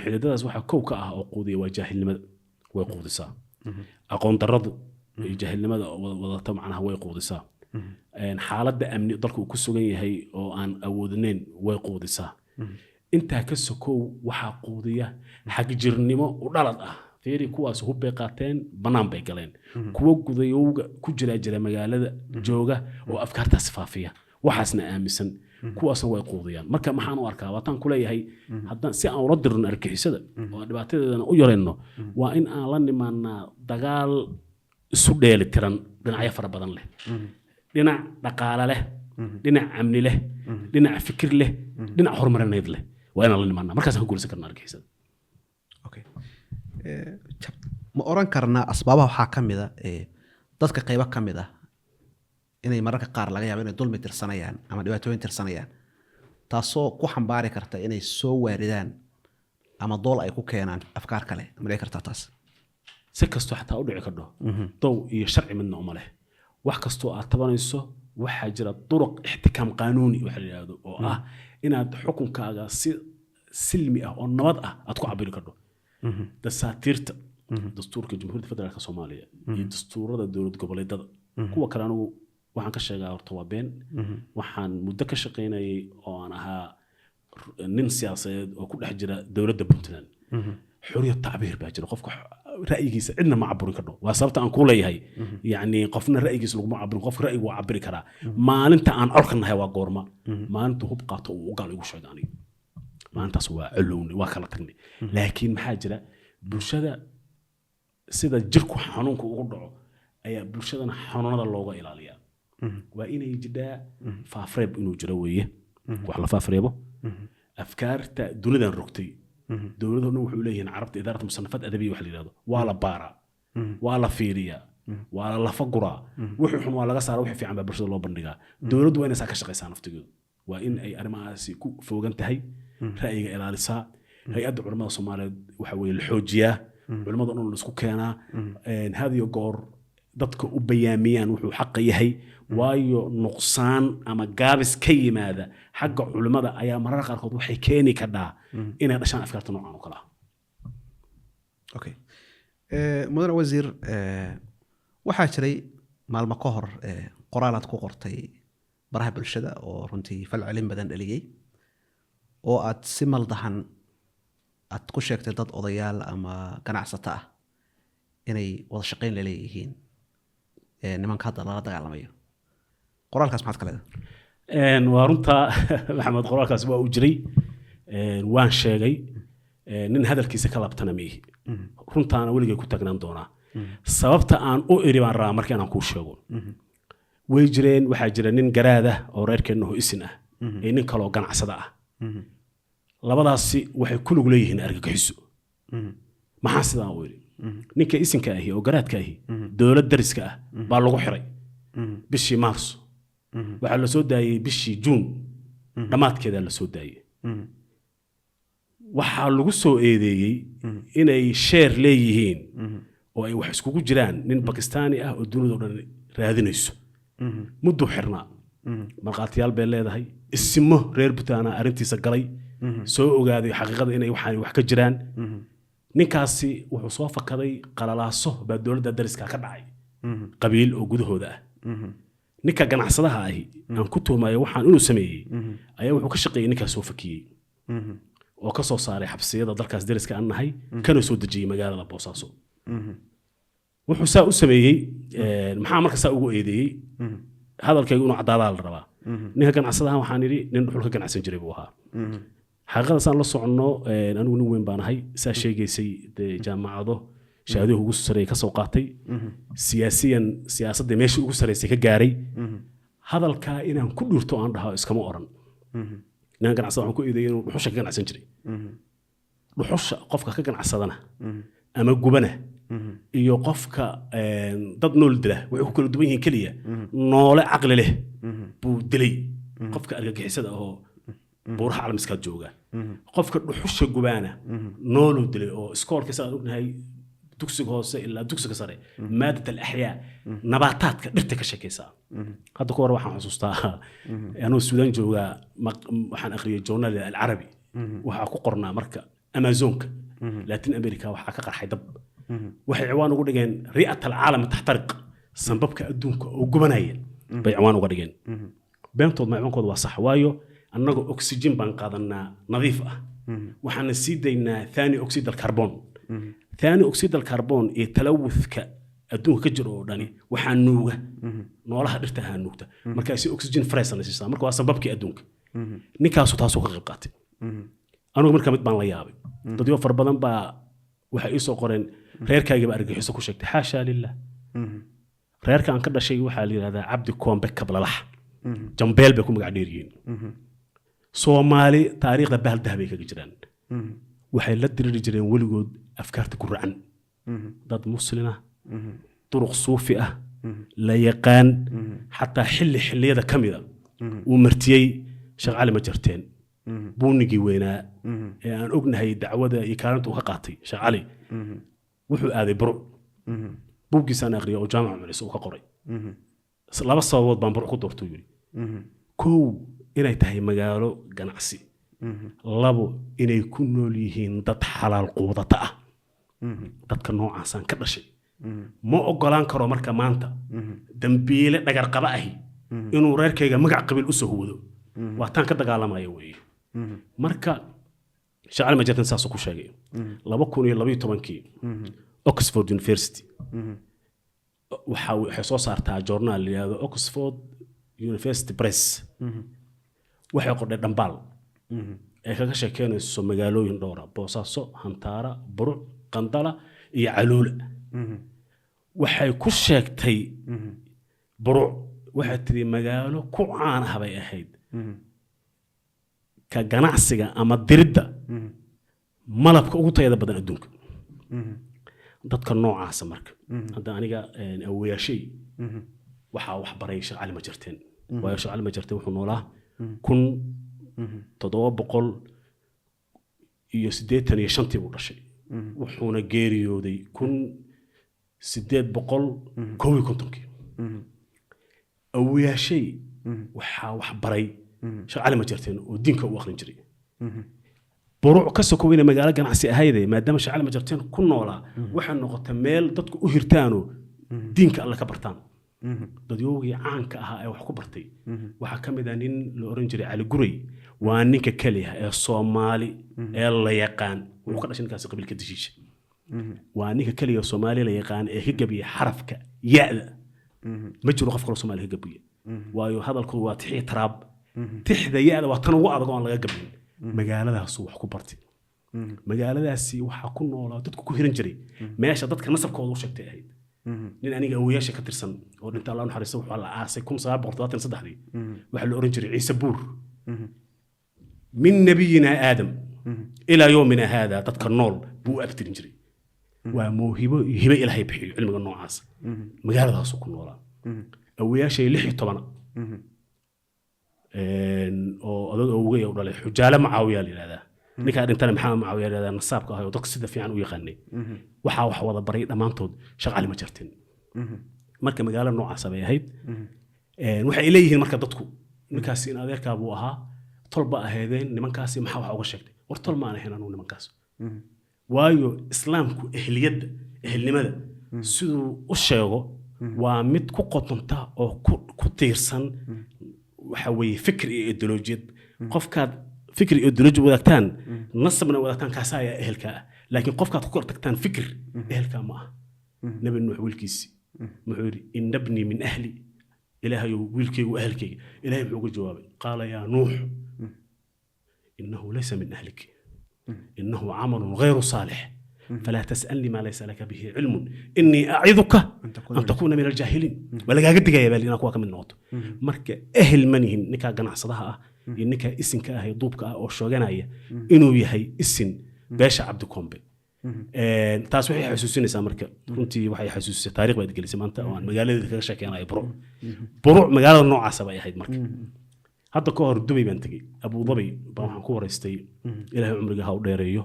xididadaas waxaa kow ka ah oo quudiya waa jaahilnimada, way quudisaa. Aqoon darradu iyo jaahilnimada wadata macnaha way quudisaa. Xaaladda amni dalka uu ku sugan yahay oo aan awoodnayn way quudisaa. Intaa ka sokow, waxaa quudiya xagjirnimo u dhalad ah. Fiiri, kuwaas hub bay qaateen, bannaan bay galeen. Kuwo gudayowga ku jira jira magaalada jooga oo afkaartaas faafiya, waxaasna aaminsan, kuwaasna way quudiyaan. Marka maxaan u arkaa? Waataan ku leeyahay, haddaan si aan ula dirno argixisada oo aan dhibaatadeedana u yarayno, waa in aan la nimaanaa dagaal isu dheeli tiran, dhinacyo fara badan leh, dhinac dhaqaale leh, dhinac amni leh, dhinac fikir leh, dhinac horumarineed leh. Waa inaan la nimaanaa, markaasaan ka guulaysan karna argixisada. Okay. Ma oran karnaa asbaabaha waxaa ka mid a dadka qaybo ka mid ah inay mararka qaar laga yaabo inay dulmi tirsanayaan ama dhibaatooyin tirsanayaan, taasoo ku xambaari karta inay soo waaridaan ama dool ay ku keenaan afkaar kale? Ma dhici kartaa taas? Si kastoo xataa u dhici kardho, dow iyo sharci midna uma leh. Wax kastoo aad tabanayso, waxaa jira duruq ixtikaam qaanuuni waxa la yidhahdo, oo ah inaad xukunkaaga si silmi ah oo nabad ah aad ku cabiri kardho. Dasaatiirta, dastuurka Jamhuuriyadda Federaalka Soomaaliya iyo dastuurada dowlad goboleedada kuwa kale, anigu waxaan ka sheegaa horta waa been. Waxaan muddo ka shaqaynayay oo aan ahaa nin siyaasadeed oo ku dhex jira dowladda Puntland. Xoriyad tacbiir baa jira, qofka ra'yigiisa cidna ma caburin kardho. Waa sababta aan ku leeyahay, yacni qofna ra'yigiisa laguma caburin, qofka ra'yigu waa cabiri karaa. Maalinta aan colka nahay waa goorma? Maalinta hub qaato uu ugaal igu sheego aniga, maalintaas waa colownay, waa kala tagnay. Laakiin maxaa jira? Bulshada sida jirku xanuunka ugu dhaco ayaa bulshadana xanuunada looga ilaaliyaa. Waa inay jidhaa faafreeb, inuu jiro weeye wax la faafreebo afkaarta dunidan rogtay. Dowladahu dhan wuxuu leeyihiin, carabta idaarat musanafaat adabiya wax la yidhahdo, waa la baaraa, waa la fiiriyaa, waa la lafa guraa. Wixii xun waa laga saara, wixii fiican baa bulshada loo bandhigaa. Dowladdu waa inay saa ka shaqaysaa naftigeedu, waa in ay arrimahaasi ku foogan tahay, ra'yiga ilaalisaa. Hay-adda culimmada Soomaaliyeed waxa weeye la xoojiyaa, culimmada dhan la isku keenaa, had iyo goor dadka u bayaamiyaan wuxuu xaqa yahay. Waayo nuqsaan ama gaabis ka yimaada xagga culimmada ayaa mararka qaarkood waxay keeni kadhaa inay dhashaan afkaarta noocan oo kale ah. Okay. Mudane wasiir, waxaa jiray maalmo ka hor qoraal aad ku qortay baraha bulshada oo runtii falcelin badan dhaliyey, oo aad si maldahan aad ku sheegtay dad odayaal ama ganacsato ah inay wada shaqayn la leeyihiin nimanka hadda lala dagaalamayo. Qoraalkaas maxaad ka leedahay? Waa runta, Maxamed, qoraalkaas waa uu jiray. Waan sheegay. Nin hadalkiisa ka laabtana miihi, runtaana weligay ku taagnaan doonaa. Sababta aan u iri baan rabaa marka inaan kuu sheego. Way jireen, waxaa jira nin garaad ah oo reerkeenna oo isin ah iyo nin kaloo ganacsada ah. Labadaasi waxay ku lug leeyihiin argagixiso. Maxaa sidaa u iri? Ninka isinka ahi oo garaadka ahi, dowlad dariska ah baa lagu xiray bishii Maarso. Waxaa la soo daayey bishii Juun dhammaadkeedaa la soo daayey. Waxaa lagu soo eedeeyey inay sheer leeyihiin oo ay wax iskugu jiraan nin Bakistaani ah oo dunida oo dhan raadinayso. Mudduu xirnaa, markhaatiyaal bay leedahay, isimo reer Butaana arrintiisa galay, soo ogaaday xaqiiqada inay waxaan wax ka jiraan. Ninkaasi wuxuu soo fakaday qalalaaso baa dowladda dariska ka dhacay, qabiil oo gudahooda ah. Ninka ganacsadaha ahi aan ku tuhmayo waxaan inuu sameeyey ayaa wuxuu ka shaqeeyey ninkaas soo fakiyey oo ka soo saaray xabsiyada dalkaas dariska aan nahay, kana soo dejiyey magaalada Boosaaso. Wuxuu saa u sameeyey, maxaa marka saa ugu eedeeyey? Hadalkaygu inuu caddaadaa la rabaa. Ninka ganacsadaha waxaan idhi nin dhuxul ka ganacsan jiray buu ahaa. Xaqiiqada saan la soconno, anigu nin weyn baan ahay, saa sheegaysay dee, jaamacado shahaadooyinka ugu sareeyay ka soo qaatay, siyaasiyan siyaasadda meeshii ugu sareysay ka gaaray. Hadalkaa inaan ku dhirto aan dhaho iskama oran. Ninka ganacsada waxaan ku eedeeyay inuu dhuxusha ka ganacsan jiray. Dhuxusha qofka ka ganacsadana ama gubana iyo qofka dad nool dila waxay ku kala duwan yihiin keliya noole caqli leh buu dilay qofka argagixisada oo buuraha calmiskaad jooga. Qofka dhuxusha gubaana nooluu dilay oo iskoolka saan ognahay dugsiga hoose ilaa dugsiga sare maadat alaxyaa nabaataadka dhirta ka sheekaysaa. Hadda ka hor waxaan xusuustaa anuu Suudaan joogaa, waxaan akhriyay journal Alcarabi. Waxaa ku qornaa marka Amazonka Latin America waxaa ka qarxay dab. Waxay ciwaan ugu dhigeen "رئة العالم تحترق", sanbabka adduunka oo gubanaya bay ciwaan uga dhigeen. Beentood ma ciwaankooda waa sax, waayo annaga oxygen baan qaadanaa nadiif ah, waxaana sii daynaa ثاني أكسيد الكربون. ثاني أكسيد الكربون iyo talawuthka adduunka ka jira oo dhani waxaa nuuga noolaha dhirta ahaa nuugta, markaasi oxygen fresh na siisaa. Marka waa sababkii adduunka. Ninkaasu taasuu ka qayb qaatay. Anigu marka mid baan la yaabay. Dadyo fara badan baa waxay ii soo qoreen reerkaagii baa argagixiso ku sheegtay. Xaashaa lilah. Reerka aan ka dhashay waxaa la yidhahdaa Cabdi Koombe Kablalax, Jambeel bay ku magac dheer yihiin. Soomaali taariikhda bahaldah bay kaga jiraan. Waxay la diriri jireen weligood afkaarta ku racan. Dad muslina, duruq suufi ah la yaqaan, xataa xilli xilliyada ka mida uu martiyey Sheekh Cali Majarteen, buunigii weynaa ee aan ognahay dacwada iyo kaalinta uu ka qaatay. Sheekh Cali wuxuu aaday Buruc. Buuggiisaan aqriyay oo Jaamaca Culis uu ka qoray. Laba sababood baan Buruc ku doortay, yidhi: kow, inay tahay magaalo ganacsi; labo, inay ku nool yihiin dad xalaal quudata ah. Dadka noocaasaan ka dhashay. Ma ogolaan karo marka maanta dambiile dhagarqaba ahi inuu reerkayga magac qabiil usoo huwado. Waa taan ka dagaalamaya weeye. Marka Sheekh Cali Majartan saasuu ku sheegay. 2012-kii Oxford University waxay soo saartaa journal la yidhahdo Oxford University Press. Waxay qordhay dhambaal ay kaga sheekeynayso magaalooyin dhowra: Boosaaso, Hantaara, Buruc, Qandala iyo Caluula. Waxay ku sheegtay Buruc, waxay tidhi magaalo ku caan ah bay ahayd ka ganacsiga ama diridda malabka ugu tayada badan adduunka. Dadka noocaasa marka hadda aniga awoyaashay waxaa wax baray Sheekh Cali Majarteen, waayo Sheekh Cali Majarteen wuxuu noolaa 1785-tii buu dhashay, wuxuuna geeriyooday 1851-kii. Awoyaashay waxaa wax baray Sheekh Cali Majarteen oo diinka u akhrin jiray. Buruc ka sokow inay magaalo ganacsi ahayde, maadaama Sheekh Cali Majarteen ku noolaa, waxay noqotay meel dadku u hirtaanoo diinka Alle ka bartaan. Dadyoogii caanka ahaa ee wax ku bartay waxaa ka mid ah nin la oran jiray Cali Guray. Waa ninka keliya ee Soomaali ee la yaqaan. Wuxuu ka dhashay ninkaasi qabiilka Dashiisha. Waa ninka keliya ee Soomaali la yaqaan ee ka gabiya xarafka ya-da. Ma jiro qof kaloo Soomaali ka gabiya, waayo hadalku waa tixii taraab. Tixda ya-da waa tan ugu adag oo aan laga gabin. Magaaladaasuu wax ku bartay. Magaaladaasi waxaa ku noolaa dadku ku hiran jiray, meesha dadka nasabkooda u sheegtay ahayd. Nin aniga awoyaasha ka tirsan oo dhinta, Allah naxariista, wuxuu la aasay 1973-dii. Waxaa la oran jiray Ciise Buur. من نبينا آدم إلى يومنا هذا dadka nool buu u abtirin jiray. Waa mawhibo iyo hibe Ilaahay bixiyo cilmiga noocaas. Magaaladaasuu ku noolaa. Awoyaashay 16 oo adag awogay u dhalay, Xujaale Macaawiyaa la yidhahdaa. Ninkaa dhintana Maxamed Mucaawiya yidhahdaa, nasaabka ahay oo dadka sida fiican u yaqaanay. Waxaa wax wada baray dhammaantood Sheekh Cali Majarteen. Marka magaalo noocaasa bay ahayd. Waxay leeyihiin marka dadku, ninkaasi in adeerkaa buu ahaa, tol ba ahaydeen nimankaasi, maxaa wax uga sheegtay? War tol ma aan ahayn anugu nimankaas, waayo Islaamku ehliyadda, ehelnimada siduu u sheego waa mid ku qotonta oo ku tiirsan waxa weeye fikir iyo ideolojiyad. Qofkaad fikir iyo ideoloji wadaagtaan, nasabna wadaagtaan, kaasa ayaa ehelka ah, laakiin qofkaad ku kor tagtaan fikir ehelkaa ma aha. Nabi Nuux wiilkiisi muxuu yidhi? "إن ابني من أهلي." Ilaahayow, wiilkaygu ahelkayga. Ilahay muxuu uga jawaabay? "قال يا نوح إنه ليس من أهلك، إنه عمل غير صالح، فلا تسألني ما ليس لك به علم، إني أعظك أن تكون من الجاهلين." Waa lagaaga digaya baa inaa kuwa ka mid noqoto. Marka ehel ma nihin ninkaa ganacsadaha ah iyo ninkaa isinka ah ee duubka ah oo sheeganaya inuu yahay isin beesha Cabdikombe. Taas waxay xasuusinaysaa marka, runtii waxay xasuusisay taariikh baad gelisay maanta oo aan magaaladeeda kaga sheekeynayo, Buruc. Buruc magaalada noocaasa bay ahayd. Marka hadda ka hor Dubay baan tegey, Abu Dhabi baan waxaan ku waraystay, Ilaahay cumriga ha u dheereeyo,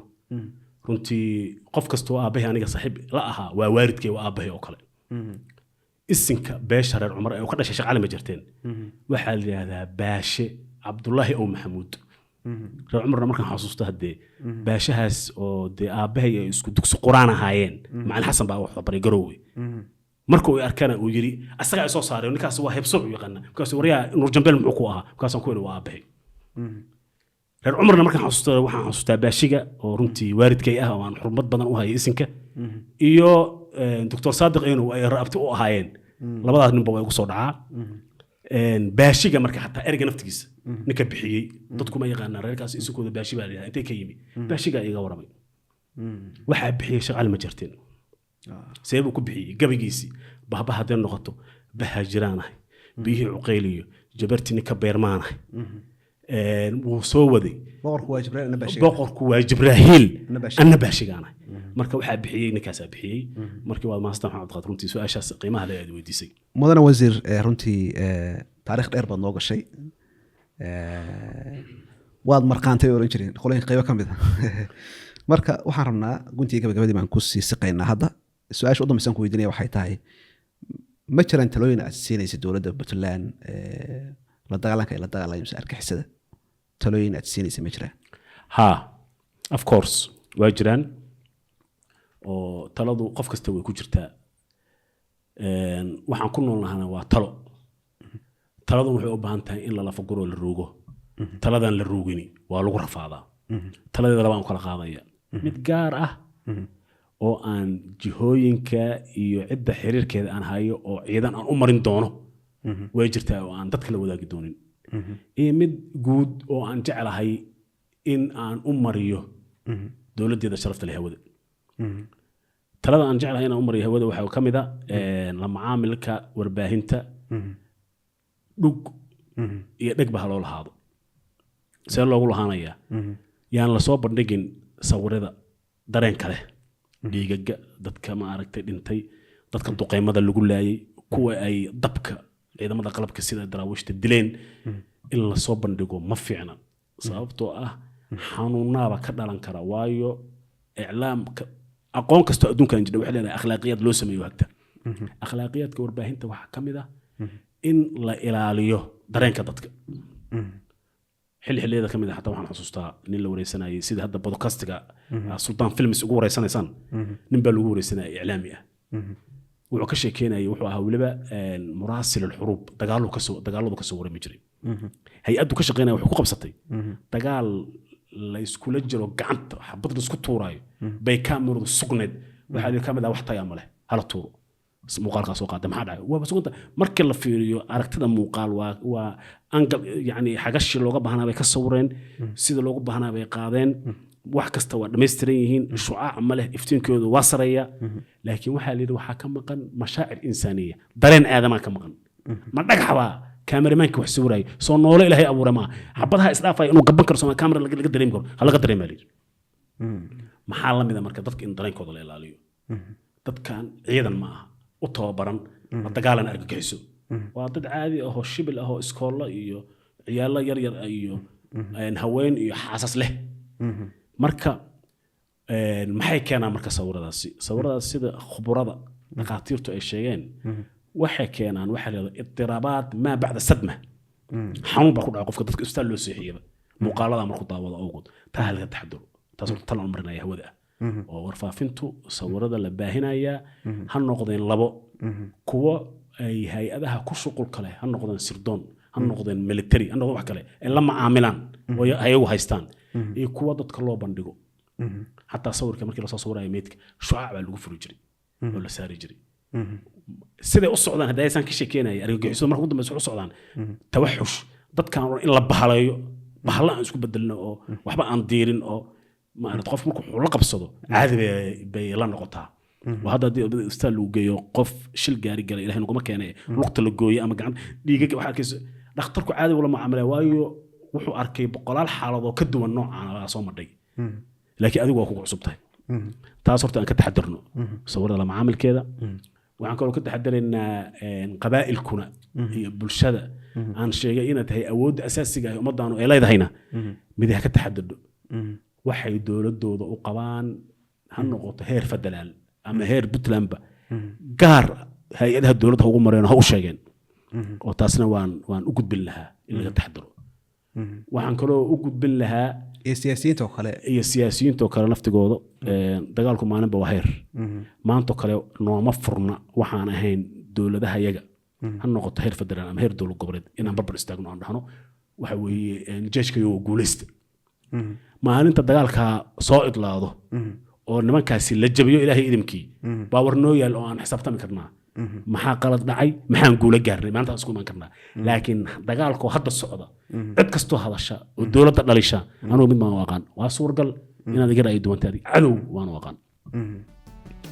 runtii qof kastoo aabbahay aniga saaxiib la ahaa waa waalidkay, waa aabbahay oo kale, isinka beesha reer Cumar ee uu ka dhashay Sheekh Cali Majarteen. Waxaa la yidhaahdaa Baashe Cabdullaahi Ow Maxamuud. Reer Cumarna markaan xasuusto haddee baashahaas oo dee aabbahay ay isku dugsi Quraan ahaayeen, Macalin Xasan baa wax baray Garoowe. Marka uu arkana uu yidhi asagaa i soo saaray, ninkaas waa hebsooc u yaqaana. Markaas, "Waryaa, Nuur Jambeel muxuu ku ahaa?" Markaasaan ku idhi, "Waa aabbahay." Reer Cumarna markaan xasuusto waxaan xasuustaa baashiga oo runtii waalidkay ah oo aan xurmad badan u hayay, isinka iyo Doctor Saadiq inu ay raabti u ahaayeen. Labadaas ninba waa igu soo dhacaa. Baashiga marka xataa ereyga naftigiisa ninka bixiyey dadku ma yaqaanaan. Reerkaas isinkooda baashi baa la yidhahdaa, intee ka yimi? Baashigaa iga waramay. Waxaa bixiyey Sheekh Cali Majarteen. See buu ku bixiyey? Gabaygiisii bahba hadday noqoto, bahaa jiraanahay, biyihii Cuqayliyo jabartii ninka beermaanahay, wuu soo waday. Boqorku waa Jibriil, anna baashiga. Boqorku waa Jibraahiil. Anna baashiga. Anna baashigaanahay. Marka waxaa bixiyey ninkaasaa bixiyey. Markii waad mahadsan, Maxamed Cabdiqaadir, runtii su-aashaas qiimaha leh aad weydiisay. Mudane wasiir, runtii taariikh dheer baad noo gashay. Waad marqaantay oran jireen qolooyin qaybo ka mid a. Marka waxaan rabnaa guntii gabagabadii baan ku sii siqaynaa. Hadda su-aasha u dambaysan ku weydiinaya waxay tahay: ma jiraan talooyin aad siinaysa dowladda Puntland la dagaalanka ay la dagaalamayso argixisada? Talooyin aad siinaysa ma jiraan? Ha, of course waa jiraan, oo taladu qof kasta way ku jirtaa. Waxaan ku nool nahana waa talo. Taladun waxay u baahan tahay in la lafaguro, la ruugo. Taladan la ruugini waa lagu rafaadaa. Taladeeda labaan u kala qaadaya: mid gaar ah oo aan jihooyinka iyo cidda xiriirkeeda aan hayo oo ciidan aan u marin doono way jirtaa, oo aan dadka la wadaagi doonin, iyo mid guud oo aan jeclahay in aan u mariyo dowladdeeda sharafta leh hawada. Talada aan jeclahay inaan u mariyo hawada waxaa ka mid a la macaamilka warbaahinta. Dhug iyo dhegba ha loo lahaado. See loogu lahaanayaa? Yaan lasoo bandhigin sawirada dareenka leh, dhiigaga dadka ma aragtay dhintay, dadka duqeymada lagu laayay, kuwa ay dabka ciidamada qalabka sida Daraawiishta dileen. In lasoo bandhigo ma fiicna, sababtoo ah xanuunaaba ka dhalan kara, waayo iclaamka, aqoon kastoo adduunkan jira waxay leedahay akhlaaqiyaad loo sameeyo hagta. Akhlaaqiyaadka warbaahinta waxaa ka mid ah in la ilaaliyo dareenka dadka. Xilli xilliyada ka mid ah xataa waxaan xusuustaa nin la wareysanayay, sida hadda podcastiga Sultan Films ugu wareysanaysaan, nin baa lagu wareysanayay iclaami ah. Wuxuu ka sheekeynayay, wuxuu ahaa weliba مراسل الحروب, dagaaladu kasoo warami jiray. Hay-addu ka shaqeynaya wuxuu ku qabsatay dagaal la iskula jiro, gacanta xabad la isku tuuraayo bay kaamiradu sugnayd. Waxaa lihi, "Kamid ah wax tayaa ma leh, hala tuuro." Muuqaalkaa soo qaada, maxaa dhacay? Waaba suganta. Marka la fiiriyo aragtida muuqaal, waa angle, yani xagashi looga baahnaa bay ka sawireen, sida loogu baahnaa bay qaadeen, wax kasta waa dhammaystiran yihiin, shucaac ma leh, iftiinkoodu waa sareeya, laakiin waxaa la yidhi waxaa ka maqan مشاعر إنسانية, dareen aadamaa ka maqan. Ma dhagax baa kaameramanka wax sawiraayo? Soo noole Ilaahay abuure maaha? Xabadaha isdhaafaya inuu gaban karo, soo kaamera laga dareemi karo? Ha laga dareemaa la yidhi. Maxaa la mida marka dadka in dareenkooda la ilaaliyo? Dadkan ciidan ma aha u tababaran la dagaalan argagixiso, waa dad caadi ahoo shibil ahoo iskoollo iyo ciyaalo yar yar ah iyo haween iyo xaasas leh. Marka maxay keenaan marka sawiradaasi? Sawiradaas, sida khuburada dhakhaatiirtu ay sheegeen, waxay keenaan waxaa la yidhahdo اضطرابات ما بعد الصدمة. Xanuun baa ku dhaca qofka, dadka isbitaal loo seexiyaba muuqaalada markuu daawado awgood. Taa ha laga taxadaro. Taas horta talan marinaya hawada ah oo warfaafintu sawirada la baahinayaa ha noqdeen labo: kuwo ay hay-adaha ku shuqulka leh, ha noqdeen sirdoon, ha noqdeen military, ha noqdeen wax kale, ay la macaamilaan oo ayagu haystaan, iyo kuwa dadka loo bandhigo. Xataa sawirka markii lasoo sawirayo meydka, shucaac baa lagu furi jiray oo la saari jiray. Siday u socdaan hadda aysan ka sheekeynaya argagixisadu, marka ugu dambeysa u socdaan tawaxush, dadkan oo in la bahaleeyo, bahalo aan isku bedelno oo waxba aan diirin, oo maarata qof markuu wuxuu la qabsado caadi bay la noqotaa. Oo hadda haddii isbitaal lagu geeyo qof shil gaari galay, Ilahay naguma keenay, lugta la gooyey ama gacan dhiigaga, waxaa arkaysa dhakhtarku caadi ula macaamilaya, waayo wuxuu arkay boqolaal xaaladoo ka duwan noocaan baa soo madhay, laakiin adigu waa kugu cusub tahay. Taas horta aan ka taxadarno sawirada la macaamilkeeda. Waxaan kaloo ka taxadaraynaa qabaa'ilkuna iyo bulshada aan sheegay inay tahay awoodda asaasiga ah ee ummaddaanu ay leedahayna, mid ha ka taxadarno waxay dowladooda u qabaan, ha noqoto heer federaal ama heer Puntlandba, gaar hay-adaha dowladda ha ugu mareen oo ha u sheegeen, oo taasna waan u gudbin lahaa in laga taxadaro. Waxaan kaloo u gudbin lahaa iyo siyaasiyiinta oo kale. Iyo siyaasiyiinta oo kale naftigooda. Dagaalku maalinba waa heer. Maantoo kale nooma furna waxaan ahayn dowladaha yaga, ha noqoto heer federaal ama heer dowlad goboleed, inaan barbar istaagno, aan dhahno waxa weeye jeeshkayo guuleysta. Maalinta dagaalkaa soo idlaado oo nimankaasi la jabiyo, Ilaahay idimkii, baa war noo yaal oo aan xisaabtami karnaa maxaa qalad dhacay, maxaan guulo gaarnay, maalintaas isku iman karnaa. Laakiin dagaalkoo hadda socda, cid kastoo hadasha oo dowladda dhalisha, anugu mid baan u aqaan: waa suuragal inaad iga ra'yi duwantay adiga, cadow waan u aqaan.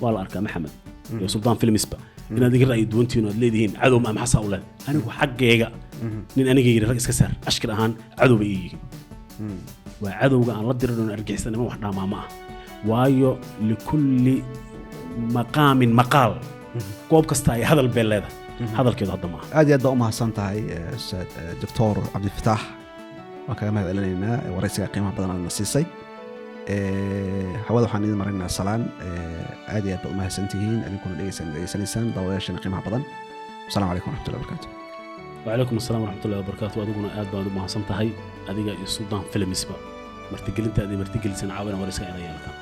Waa la arkaa, Maxamed iyo Suldaan Filmisba, inaad iga ra'yi duwantihiin oo aad leedihiin cadow ma maxasaa u leedahay. Anigu xaggayga nin aniga yidhi rag iska saar, ashkir ahaan cadow bay ii yihiin. Waa cadowga aan la dirin argixisnimo wax dhaamaa ma ah, waayo لكل مقام مقال. Goob kasta ay hadal bay leedahay, hadalkeedu hadda maaha. Aad iyo aad baa u mahadsan tahay, ustaad Doctor Cabdifataax. Waan kaga mahad celinaynaa waraysiga qiimaha badan aad na siisay. Hawada waxaan idin marinaynaa salaan. Aad iyo aad baad u mahadsan tihiin idinkuna dhegeysanaysaan, daawadayaashana qiimaha badan. Asalaamu calaykum waraxmatullahi wabarakaatu. وعليكم السلام ورحمة الله وبركاته. Adiguna aad baad u mahadsan tahay, adiga iyo Suldaan Filmisba, martigelinta aad martigelisan caawina warayska ina yeelataan.